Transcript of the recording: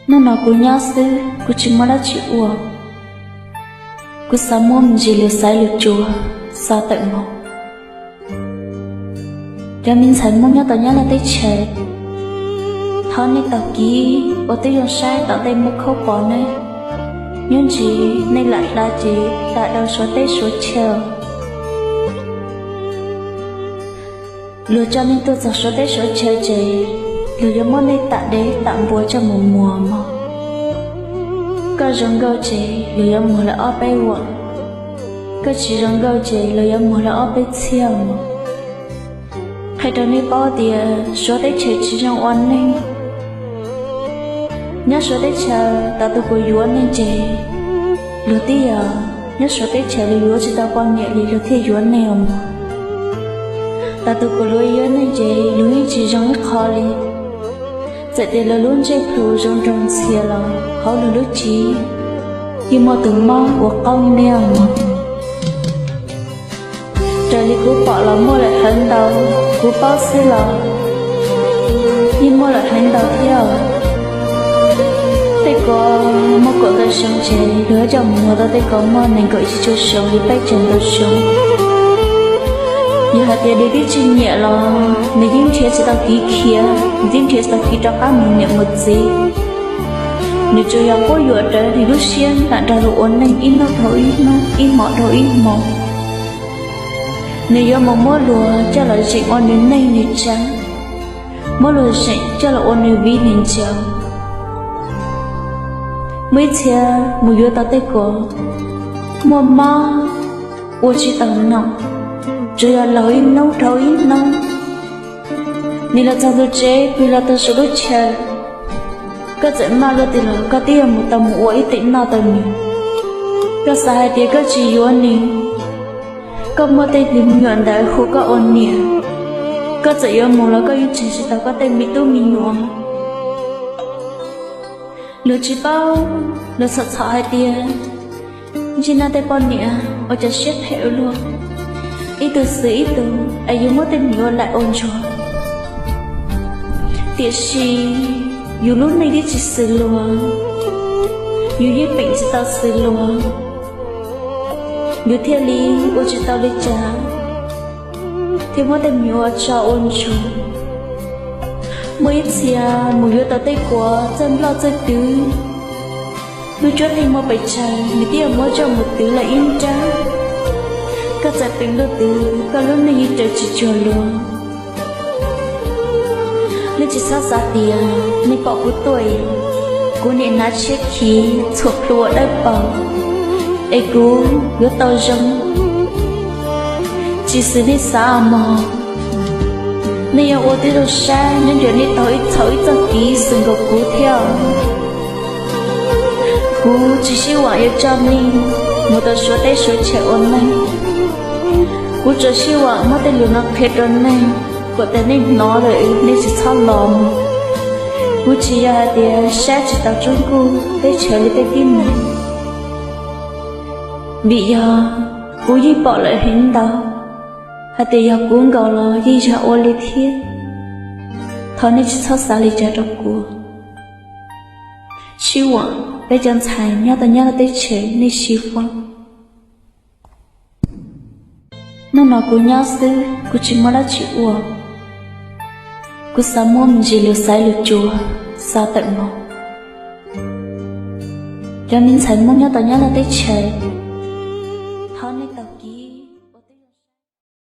Hnub no kuv nyob xwb, kuv tsis muaj dab tsi ua. Kuv xav muab me ntsis lus xaiv lus tsuav xa tawm mus. Cov me ntxhais Hmoob nyob tom Nyab Laj teb chaws, thov nej tau kis ua tib zoo saib tom ntej muaj khaub pom ne. Nyob ntsis nej lam hla ces hla rau Suav teb Suav chaw. Luag coj nej tuaj txog Suav teb Suav chaw ces luag yuav muab nej tam dev tam npua coj mus muag mog. Koj zoo nkauj ces luag yuav muag lawv ob peb vuam, koj tsis zoo nkauj ces luag yuav muag lawv ob peb txhiab mog. Qhia rau nej paub tias Suav teb chaws tsis zoo ua neeg. Nyob Suav teb chaws, tau tus kuv yuav neeg ces luag tib yog, nyob Suav teb chaws luag yuav tsis tau poj niam li luag thiaj yuav neeg os mog. Tau tus kuv luav yuav neeg ces luag yeej tsis zoo ib qho li. Txawm tias luag lub ntsej plhu zoo nraug ntxhias los hauv luag lub cev yeej muaj tus mob uas qaub nyiab mog. Raws li kuv pom los muaj lawm heev ntau, kuv paub xwb los yeej muaj lawm heev ntau thiab. Tej ko muaj kaum tawm xyoo ces luag coj mus muag tau tej ko muaj nees nkaum tsib caug xyoo li peb caug ntau xyoo. Yog hais tias nws twb tsis nyiam los nws yeej nrhiav tsis tau kev khiav, nws yeej nrhiav tsis tau kev rov qab mus niam mus txiv. Nws tsuas yog quab yuam rawv nws lub siab nram nrog luag ua neej ib hnub dhau ib hnub, ib hmo dhau ib hmo. Nws yuav mus muab luag coj los zeem ua nws neej nws tsav, muab luag zeem coj los ua nws viv nws ncaus. Muaj ib txhia mus yuav tau tej ko muaj mob ua tsis tau noj, tsuas yog laug ib hnub dhau ib hnub. Nws los txog ntug tsev, pw los txog saum lub chaw, koj txawm maj luaj twg los koj twb yuav mus tau mus ua ib teem noj tau nws. Koj xav hais tias koj tsis yuav nws, koj muaj tej me nyuam ntawd hu koj ua niam, koj txawm yuav mus los koj yeej tseg tsis tau koj tej me tub me nyuam. Luag tsis paub, luag txhom txhom hais tias ntsej noj tej poj niam ua cov siab phem ua luaj, ib tug xwm ib tug es yus muab tej me nyuam ua laim ua ntsuag. Tiam sis yus lub neej twb tsis xws luag, yus yeej peem tsis tau xws luag, yus thiaj li ua tsis tau li cas, thiaj muab tej me nyuam ua tso ua ntsuag. Muaj ib txhia mus yuav tau tej kuav txawj nploj txawj twv, lub cuab theej muaj pes tsawg nws twb yuav muab coj mus twv lawm ib nrab. Koj txawm peem luaj twg koj lub neej yeej raws tsis cuag luag. Nej tsis txhob xav tias nej pom kuv tuaj, kuv niam hnav tshiab khiv txhuam plhu ua dawb paug es kuv yuav tau zoo. Tsis xws nej xav mog. Nej yuav ua tib zoo saib nyob ntawm nej tau ib txhaum ib txoj kev xwm nkaus kuv thiab. Kuv tsis sib vam yuav coj nej mus tau Suav teb Suav chaw ua neej. Kuv tsuas sib vam muab tej lus no qhia rau nej, kom tias nej hnov lawm nej tsis txhob los. Kuv tsis yog hais tias saib tsis taus Tsoob Kuj teb chaws li tej tib neeg, vim yog kuv yeej pom lawm heev ntau, hais tias yog kuv nkaus los yeej yog ua li thiab. Thov nej tsis txhob xav li cas rau kuv. Sib vam peb cov ntxhais nyob tau Nyab Laj teb chaws nej sib vam. Hnub no kuv nyob xwb, kuv tsis muaj dab tsi ua. Kuv xav muab me ntsis lus xaiv lus tsuav xa tawm mus. Cov me ntxhais Hmoob nyob tau Nyab Laj teb chaws, thov nej tau kis